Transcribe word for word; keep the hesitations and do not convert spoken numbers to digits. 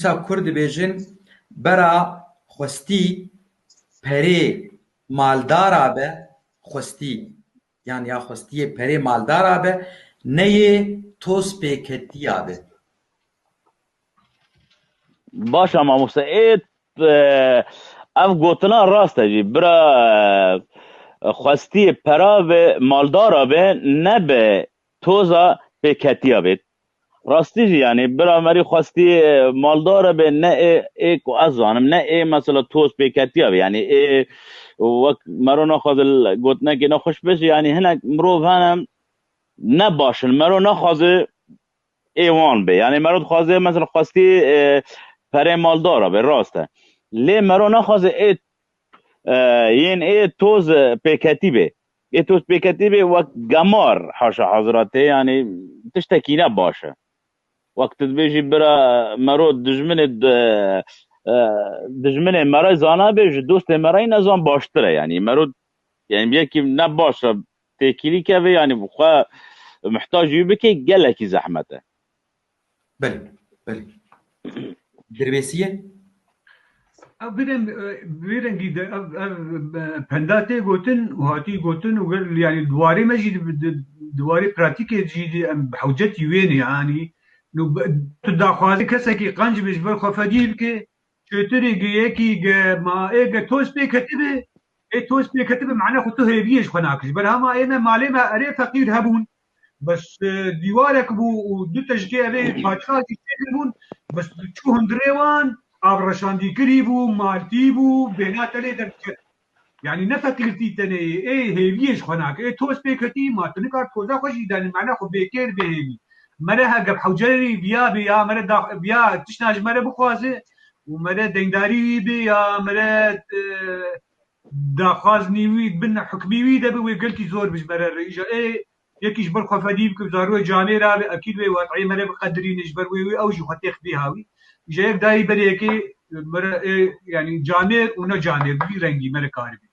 Dîsa Kurd dibêjin, bera xwestî perê maldara be, xwestî, yan ya xwestiyê perê maldara be, neyê toz pêketiya be. Baş e mamoste. Ê, e, ev gotina rast e jî. Bira, e, xwestiyê pera be, maldara be, ne be toza pêketiya be. Rastî jî, yanî, bira merî xwestiyê, e, maldara be, ne ê, ê ku ez zanim, ne ê mesela toz pêketiya be. Yanî ê wek mero naxwaze l-, gotinekê nexweş be jî, yanî hinek mirov hene ne baş in. Mero naxwaze ê wan be. Yanî mero dixwaze mesela xwestî, e, perê maldara be, rast e. Lê mero naxwaze ê, e, yên ê toz, e, pêketî be. Ê toz pêketî be wek gemar, haşa hazira tê, yanî tiştekî ne baş e. Wek tu dibêjî bira mero dijminê d-, e, dijminê merayî zana be, ji dostê merayî nezan baştir e. Yanî mero, yanî yekî ne baş e, têkilî keve, yanî bi xwe muhtac wî bike, gelekî zehmet e. Belê, belê. Dirbêsiyê? Ev bi reng-, e, bi rengî de ev, ev, e, penda tê gotin û hatî gotin û gel, yanî di warê me jî di, di, di warê pratîkê jî di em bi hewcetî wê ne, yanî, no, be-, tu daxwazê kesekî qenc be ji ber xwe fedî bike, çêtirê ge yekî ge ma ê ge toz pê ketibe, ê toz pê ketibe, mane xwe tu hêviyê ji xwe nakir. Ji ber hema ê me malê me erê feqîr hebûn. Bes, e, dîwarek bû û du teşkê evê paçka jî çêkiribûn. Bes çû hundirê wan, av reşandîkirî bû, maltî bû, bêhna tenê derdiket. Yanî ne feqîrtî tenê ye, ê hêviyê ji xwe nake. Ê toz pê ketî, ma tu nikar toza xwe jî danî, mane xwe bêkêr bê hêvî. Mere he gep hewcerî viya bê ya, mere da, viya tişna ji mere bixwaze û mere deyndarî wî bê ya, mere, e, daxwaznî wî bin hukmî wî de bi wê gelkî zor bi ji mere re. Îja ê yekî ji ber xwe fedî bike, zarûyê camêr a be, ekîd wê wateyê mere biqedirîne, ji ber wê wê ew jî xwe têx bê hawî. Îja yek dayî ber yekê mere ê, yanî camêr û ne camêr bi vî rengî mere karibî.